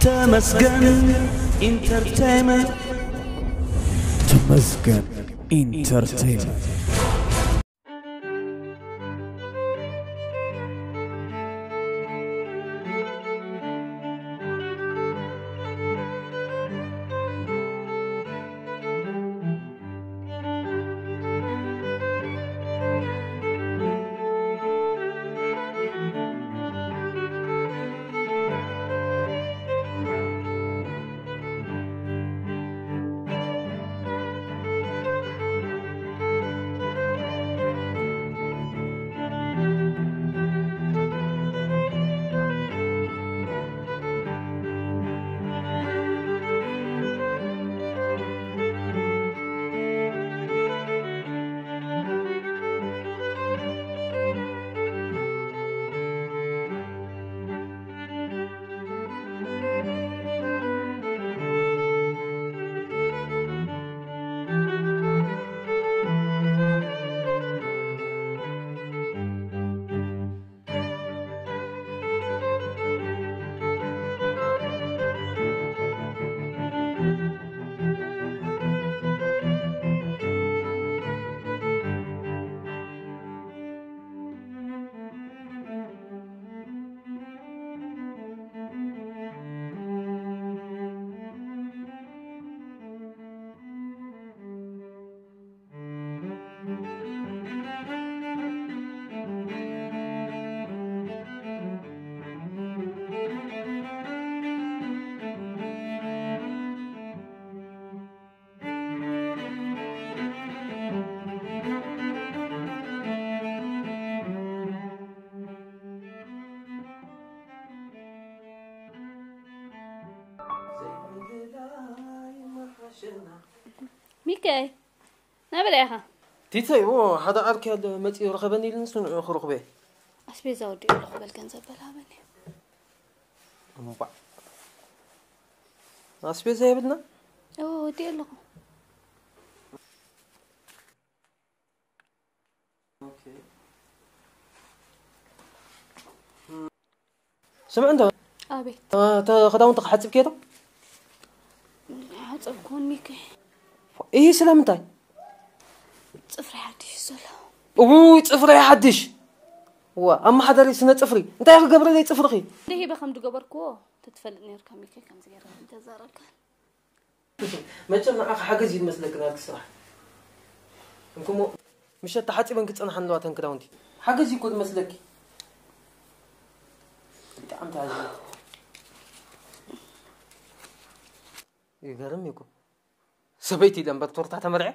ተመስገን ኢንተርቴይመንት። ተመስገን ኢንተርቴይመንት። ሚከይ፣ ናበይ ኢኻ? ቲተይ፣ ዎ፣ ሓደ ዓርኪ ኣለ መጺኡ ረኸበኒ ኢሉ ንሱ ንዕኡ ክረኽቦ እየ። ኣስቤዛ ወዲኡ ኣለኹ፣ በል ገንዘብ በል ሃበኒ። እምቧዕ። ኣስቤዛ የብልና? እዎ፣ ወዲኡ ኣለኹ። ኦኬ። ስምዕ እንዶ፣ ኣቤት። ተ-፣ ክዳውንቲ ክሓጽብ ከይዶ? ሓጸብኩ ሚኪ። ኢሂ፣ ስለምንታይ? ጽፍሪ ሓድሽ ዘሎ። እውይ፣ ጽፍሪ ሓድሽ። ዋ፣ ኣመሓዳሪ ስነ ጽፍሪ። እንታይ ክገብረለይ ጽፍርኺ? ደሂበ ከም ዝገበርኩዎ ተትፈልጥ ነርካ ሚኪ፣ ከምዚ ገይርካ ተዛረብካ። መቸም ንዓኻ ሓገዝ እዩ ዝመስለኪ ናትኪ ስራሕ። እንኩሞ ምሸት ተሓጺበን ክጸንሓ ኣለዋ እተን ክዳውንቲ። ሓገዝ እዩ እኮ ዝመስለኪ። ብጣዕሚ ተሃዝነ። ይገርም እዩ እኮ። ሰበይቲ ኢለ እምበር ቶርታ ተመርዐ።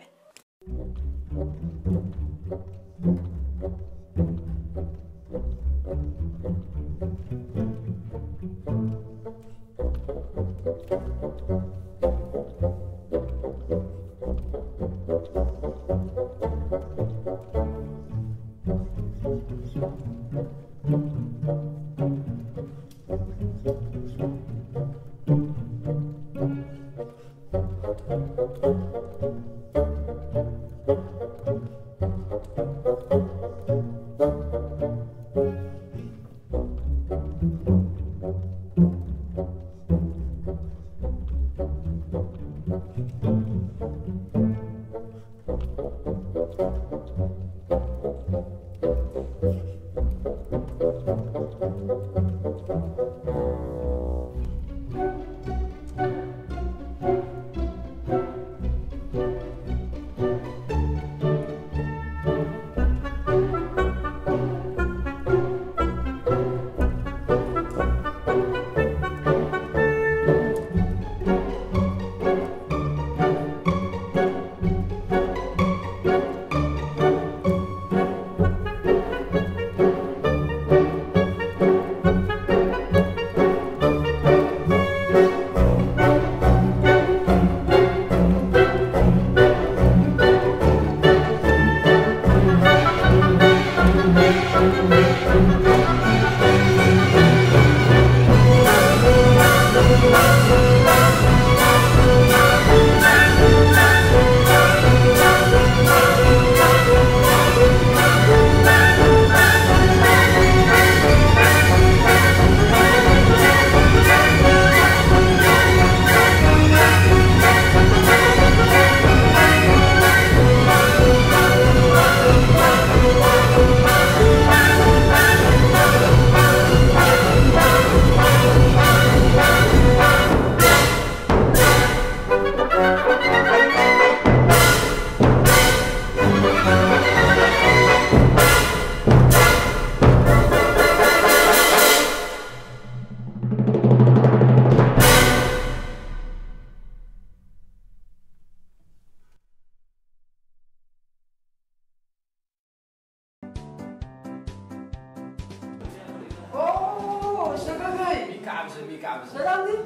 ሰላም ድዩ?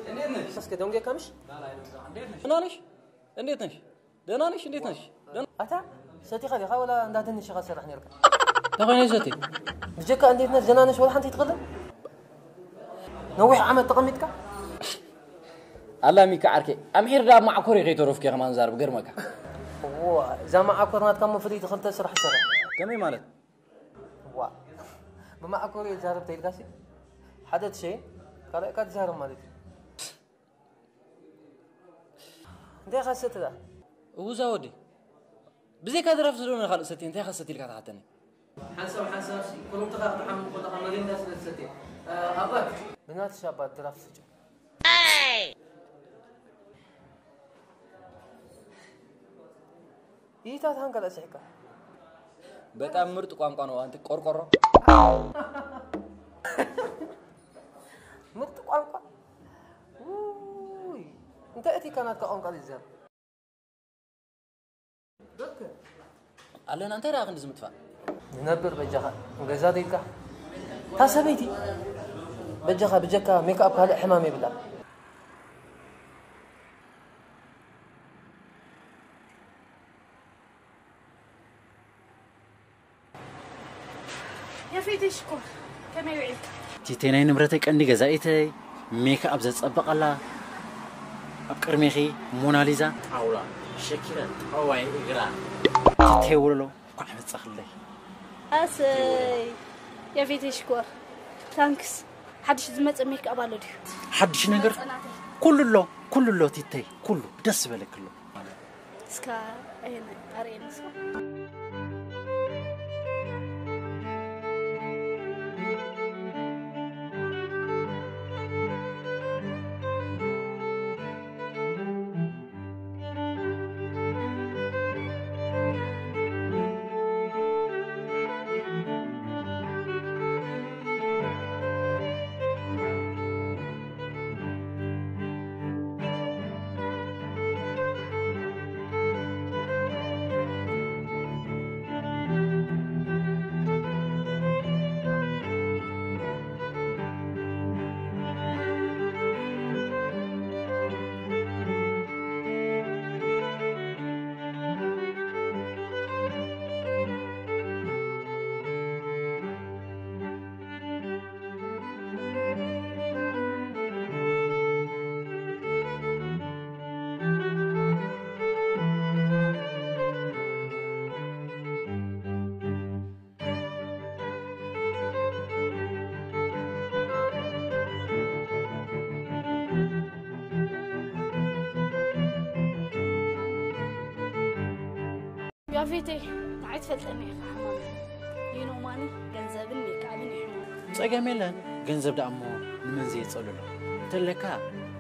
እስከ ደንጌካ ምሽ? ደህና ነሽ? እንዴት ነሽ? ደህና ነሽ? እንዴት ነሽ? ደህና ኣታ ሰቲኻ ዲኻ ወላ እንዳ ድንሽ ኢኻ ትሰርሕ ነርካ? እንታይ ኮይኑ ሰቲ? ብጀካ እንዴት ነሽ? ደህና ነሽ? ወላ ሓንቲ ይትቕልም? ነዊሕ ዓመት ተቐሚጥካ? ኣላ ሚካ ዓርከይ፣ ኣምሒር ዳ ማዕኮር ከይተረፍኩ ከማን ዛርብ ገርመካ። እዋ፣ እዛ ማዕኮር ናትካ እሞ ፍልይቲ ክልተ ስራሕ ትሰርሕ። ከመይ ማለት? ዋ፣ ብማዕኮር እየ ዛረብ ተይልካሲ፣ ሓደ ትሸይን ካልኣይ እካ ትዛረብ ማለት እዩ። እንታይ ኢኻ ትሰቲ ደኣ? እውዛ ወዲ፣ ብዘይካ ድራፍት ዶ ካልእ ሰቲ እንታይ ኢኻ ትሰቲ ኢልካ ትሓተኒ? ሓንሳብ ሓንሳብ ሲ፣ ኩርምትኻ ክትሓሙ ከለኻ መሪንዳ ስለ ትሰቲ። እ፣ ኣባት። ብናትሽ ኣባት ድራፍት ስጭ። ይታት ሃንቀለ ስሕካ። በጣም ምርጥ ቋንቋ ነው። ኣንቲ ቆርቆሮ። ምርጥ ቋንቋ። ውይ፣ እንታይ እቲ ካናት ቋንቋ ዝዘር? ኣለና እንታይ ደኣ ክንዲ ዝምጥፋእ? ዝነብር በጃኻ ገዛ ደልካ። እታ ሰበይቲ በጃኻ ብጀካ ሜክኣፕ ካልእ ሕማም የብላ። የፊቲ ሽኮር፣ ከመይ ውዒልካ? ቲተይ ናይ ንብረተይ ቀንዲ ገዛኢተይ፣ ሜክኣፕ ዘጸበቐላ፣ ኣብ ቅድሜኺ ሞናሊዛ። ጣውላ ሸኪረ ጠዋይ እግራ። ቲተይ ወለሎ፣ እንኳዕ መጻኽለይ። ኣሰይ፣ የፊቲ ሽኮር፣ ታንክስ። ሓድሽ ዝመጸ ሜክኣፕ ኣሎ ድዩ? ሓድሽ ነገር? ጽናተይ። ኩሉ ኣሎ፣ ኩሉ ኣሎ ቲተይ፣ ኩሉ ደስ ዝበለኪ ኣሎ። እስካ ኣይነ ኣርእየኒ እስካ። ያፌተይ፣ ንዓይ ትፈልጠኒ ኢኻ፣ ሕማም እዩ። You know money፣ ገንዘብን ሜክኣፕን እዩ ሕማም። ጸገም የለን፣ ገንዘብ ደኣ እሞ ንመን ዘየጸልሎ? እንተለካ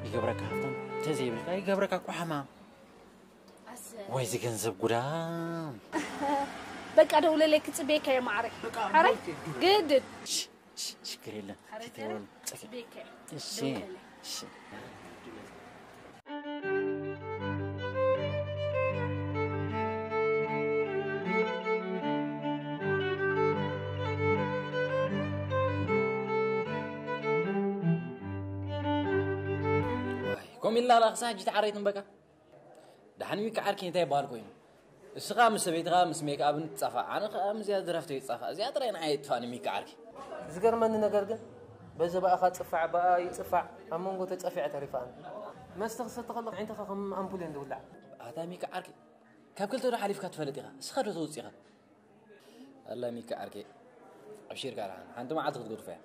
ይገብረካ ሃብታም፣ እንተዘይብልካ ይገብረካ ቋሕማም። ኣሰ- ወይ እዚ ገንዘብ ጉዳም። በቃ ደውለለይ፣ ክጽበየካ እየ ማዕረይ። በቃ ሓራይ ደውለለይ። ግድን። ሽ-፣ ሽ-፣ ሽግር የለን። ሓራይ ቲቲ ወል-፣ ጽ-፣ ክጽበየካ እየ። እሺ፣ ደውለለይ። እሺ። ዋይ፣ ኮም ኢልና ላ ክሳብ ሕጂ ተዓረይትን በቃ። ደሓን ሚካ ዓርኪ እንታይ ይበሃል ኮይኑ? እስኻ ምስ ሰበይትኻ ምስ ሜክኣፕን ትጻፋ፣ ኣነ ኸኣ ምስዚኣ ድራፍተይ ይጻፋ። እዚኣ ጥራይ ንዓይ የጥፋእኒ ሚካ ዓርኪ። ዝገርመኒ ነገር ግን፣ በዚ ብኣኻ ጽፋዕ፣ ብኣ ይጽፋዕ፣ ኣብ መንጎ ተጸፊዐ ተሪፋ ኣነ። መስተ ክሰቲ ከለኹ ዓይንትኻ ከም ኣምፑል እየን ዝውላዕ። ኣታ ሚካ ዓርኪ፣ ካብ ክልተ ዶ ሓሊፍካ ትፈልጥ ኢኻ? እስኻ ዶ ተውጽእ ኢኻ? ኣላ ሚካ ዓርከይ፣ ኣብሺርካ ደሓን ሓንቲ መዓልቲ ክትገድፎ እያ።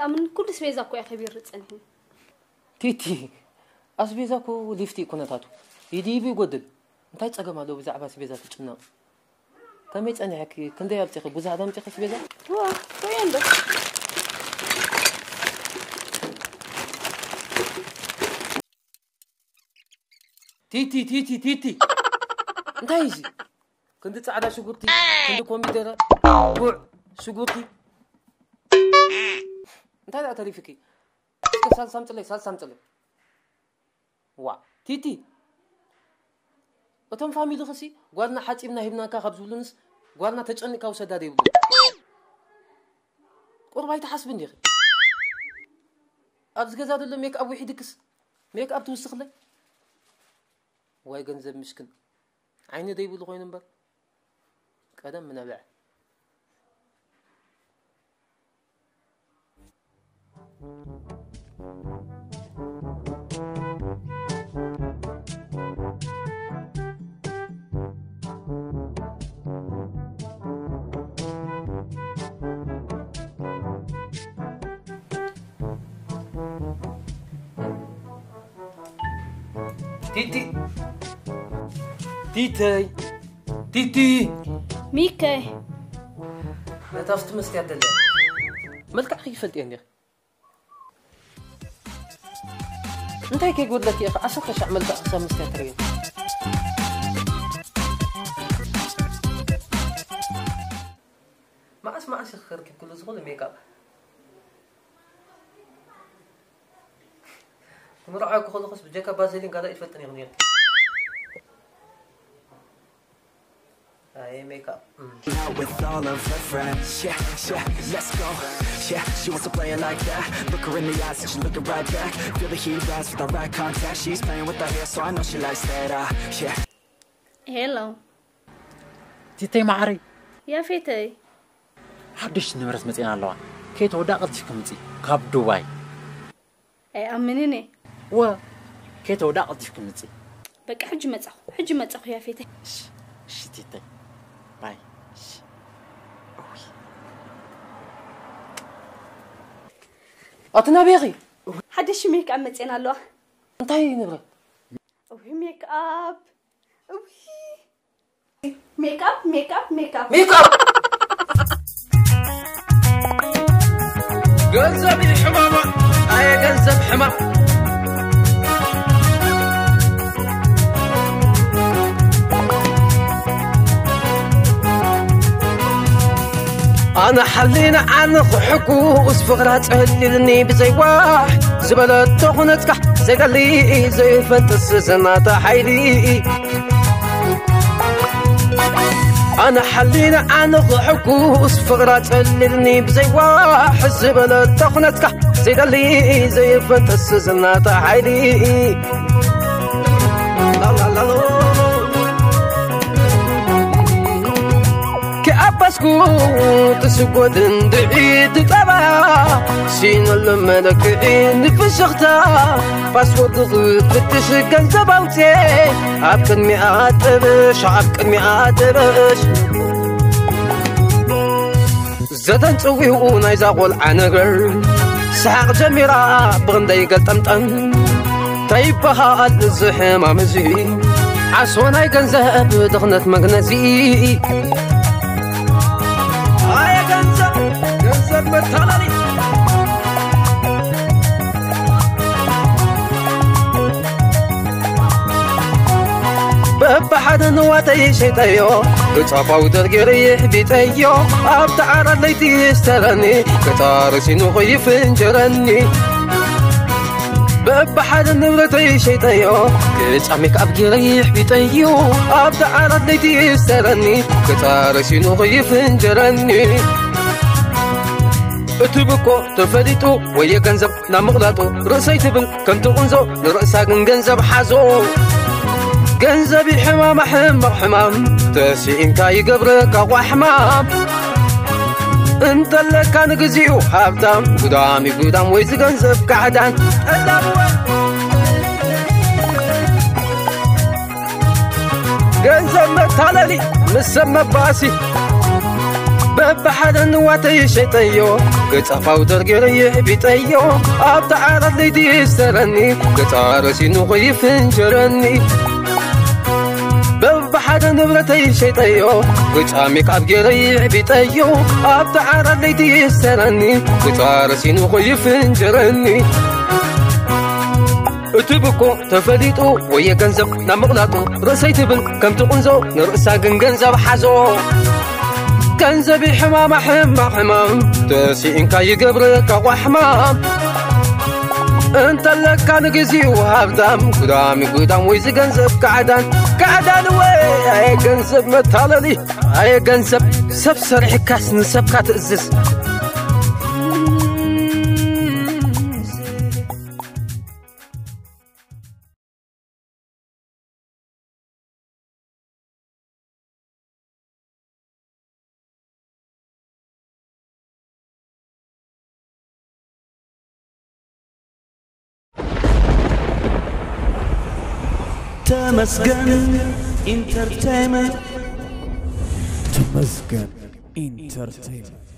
ኣምን ኩሉ ኣስቤዛ እኮ እየ ከቢሩ ጸኒሕኒ። ቲቲ፣ ኣስቤዛ እኮ ሊፍቲ እዩ ኩነታቱ። ይድይብ ይጎድል። እንታይ ጸገም ኣለዎ ብዛዕባ ኣስቤዛ ትጭነቕ? ከመይ ጸኒሐኪ? ክንደይ ኣምጺኺ? ብዙሕ ዶ ኣምጺኺ ኣስቤዛ? ዋ፣ ወይ እንዶ። ቲቲ፣ ቲቲ፣ ቲቲ። እንታይ እዩ እዚ? ክንዲ ጻዕዳ ሽጉርቲ፣ ክንዲ ኮሚደረ፣ ጉዕ፣ ሽጉርቲ። እንታይ ደኣ ተሪፍኪ? እስከ ሳልሳ ኣምጽለይ፣ ሳልሳ ኣምጽለይ። ዋ፣ ቲቲ። እቶም ፋሚሊ ኸሲ ጓልና ሓጺብና ሂብናካ ካብ ዝብሉንስ ጓልና ተጨኒቕካ ውሰዳ ዶ ይብሉ? ቁሩብ ኣይትሓስብን ዲኺ? ኣብዚ ገዛ ዘሎ ሜክኣፕ ውሒድክስ ሜክኣፕ ትውስኽለይ? ዋይ ገንዘብ ምሽክን። ዓይኒ ደይብሉ ኮይኑ እምበር ቀደም ምነብዐ። ቲቲ። ቲተይ። ቲቲ። ሚከይ። ነታ ፍቲ መስትያት ደለ። መልክዕ ከይፈልጥ እየ እንዲኺ። እንታይ ከይጎድለኪ ኢኺ? ዓሰርተ ሻዕ መልክዕ ክሳብ መስትያት ትርእዮ። መዓስ መዓስ ኢኺ ከርኪብ ኩሉ ዝኾነ ሜክኣፕ? ክምርዓወኪ ከለኹስ ብጀካ ባዘሊን ካልእ ኣይትፈልጥን ኢኺ ነይርኪ። ኣይ ሜክኣፕ። Now with all of her friends, yeah, yeah, let's go. Yeah, she wants to play it like that. Look her in the eyes and she's looking right back. Feel the heat rise with our eye contact. She's playing with her hair, so I know she likes that. Uh, yeah. ሄሎ። ቲተይ መዓረይ። ያፌተይ። ሓድሽ ንብረት መጺና ኣለዋ። ከይተወዳ ቀልጢፍኪ ምጺ። ካብ ዱባይ። ኣይኣምንን እየ። ወ፣ ከይተወዳ ቀልጢፍኪ ምጺ። በቃ ሕጂ መጻኹ፣ ሕጂ መጻኹ ያፌተይ። እሺ፣ እሺ ቲተይ። ባይ። እሺ። እውይ። ኣቲ ናበይ ኢኺ? ሓድሽ ሜክኣፕ መጺና ኣለዋ። እንታይ ንብረት? እውይ ሜክኣፕ። እውይ። ሜክኣፕ፣ ሜክኣፕ፣ ሜክኣፕ። ሜክኣፕ። ገንዘብ እዩ ሕማማ፣ ኣየ ገንዘብ ሕማም። ኣነ ሓሊና ኣነ ክሕጉስ ፍቕራ ጸሊልኒ ብዘይዋሕ ዝበለቶ ኩነትካ ዘይደሊ ዘይፈንጥስ ዘናታ ሓይሊ። ኣነ ሓሊና ኣነ ክሕጉስ ፍቕራ ጸሊልኒ ብዘይዋሕ ዝበለቶ ኩነትካ ዘይደሊ ዘይፈንጥስ ዘናታ ሓይሊ። ላላላሎ። ክኣበስኩ ትስጎድ እንድዒ ትጠባ ሲነሉ መለክዒ ንፍሽኽታ ፓስወርድ ክትፍትሽ ገንዘብ ኣውፅኤ ኣብ ቅድሚኣ ጥብሽ ኣብ ቅድሚኣ ጥብሽ ዘተን ጽዊኡ ናይዛ ቖልዓ ነገር ሰሓቕ ጀሚራ ብኽንደይ ገልጠምጠም ተይበሃል እዚ ሕማም እዚ ዓሶ ናይ ገንዘብ ድኽነት መግነዚ ኣየ ገንዘብ ገንዘብ መታለሊ በብሓደ ንዋተይ ሸይጠዮ ገጻ ፓውደር ገይረ ይሕቢጠዮ ኣብቲ ዓራት ለይቲ ይስተረኒ ገጻ ረሲኑ ኸይፍንጀረኒ በብሓደ ንብረተይ ሸይጠዮ ገጻ ሜክኣፕ ገይረ ይሕቢጠዮ ኣብቲ ዓራት ለይቲ ይስተረኒ ገጻ ረሲኑ ኸይፍንጀረኒ እቲ ብቆ ተፈሊጡ ወየ ገንዘብ ናብ ምቕላጡ ርእሰይ ትብል ከምቲ ቁንዞ ንርእሳ ግን ገንዘብ ሓዞ ገንዘብ ሕማማ ሕማቕ ሕማም ተስኢንካ ይገብረካ ቋሕማም እንተለካ ንግዚኡ ሃብታም ጉዳም ይጉዳም ወይ ዝገንዘብ ካሕዳን ጠላብወ ገንዘብ መታለሊ ምስ ሰብ መባእሲ በብሓደ ንዋተይ ሸጠዮ ገጻ ፓውደር ገይረ ይሕቢጠዮ ኣብታ ዓራት ለይቲ ይስተረኒ ገጻ ረሲኑ ይፍንጀረኒ በብሓደ ንብረተይ ሸይጠዮ ገጻ ሜክኣፕ ገይረ ይሕቢጠዮ ኣብታ ዓራት ለይቲ ይስተረኒ ገጻ ረሲኑ ይፍንጀረኒ እቲ ብኮ ተፈሊጡ ወየ ገንዘብ ናብ ምቕላጡ ርእሰይ ትብል ከምቲ ቁንዞ ንርእሳ ግን ገንዘብ ሓዞ ገንዘብ ሕማማ ሕማቕ ሕማም ተሲኢንካ ይገብረካ ቋሕማም እንተለካ ንግዚኡ ሃብታም ጉዳሚ ጉዳም ወይ ዝገንዘብ ካዕዳን ካዕዳን ወይ ኣየ ገንዘብ መታለሊ ኣየ ገንዘብ ሰብ ሰሪሕካስ ንሰብካ ትእዝዝ ተመስገን ኢንተርቴይመንት ተመስገን ኢንተርቴይመንት